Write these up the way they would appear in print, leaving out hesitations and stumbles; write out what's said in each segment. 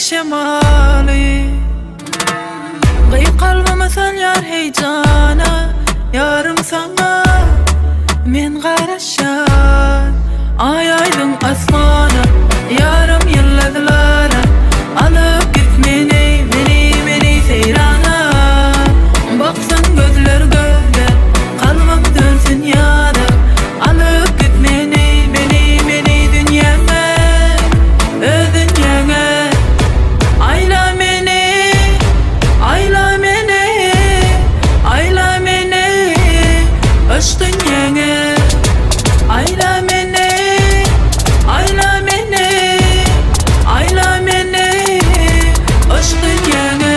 şemaly. Gyýw kalbymy salýar heýjana, Ýarym saňa men garaşýan. Aý aýdyň asmana, Ýarym ýyldyzlara, Alyp git meni, meni, meni seýrana. Baksyn gözler göze, Kalbym dönsün ýada, Alyp git meni, meni, meni dünýäňe, Öz dünýäňe. Aýla meni, aýla meni, aýla meni yşk dünýäňe. Aýla meni, aýla meni, aýla meni yşk dünýäňe.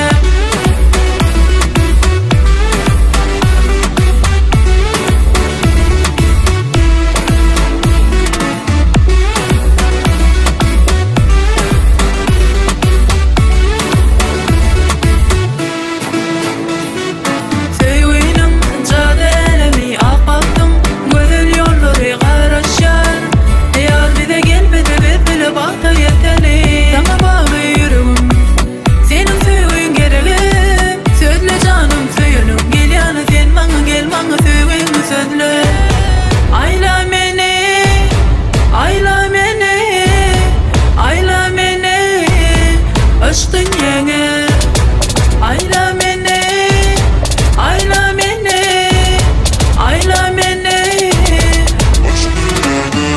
Söýginiň jady älemi ak bagtyň gözel ýollary garaşýar. Ýar bize gel bize biz bile bagta ýeteli. Saňa bagly ýüregim seniň söýgüň geregim. Sözle janym söýenim gelýäni sen maňa gel maňa söýgüňi sözle. Aýla meni aýla meni aýla meni yşk dünýäňe. Aýla meni aýla meni aýla meni yşk dünýäňe.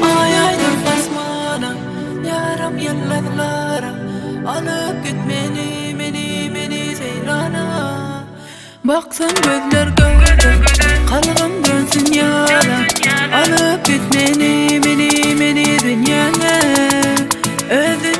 Aý aýdyň asmana, ýaram ýyldyzlara, Alyp git meni, meni, meni seýrana. Baksam gözler göze, kalbym dönsün ýara, Alyp git meni, meni, meni dünýäňe, Öz.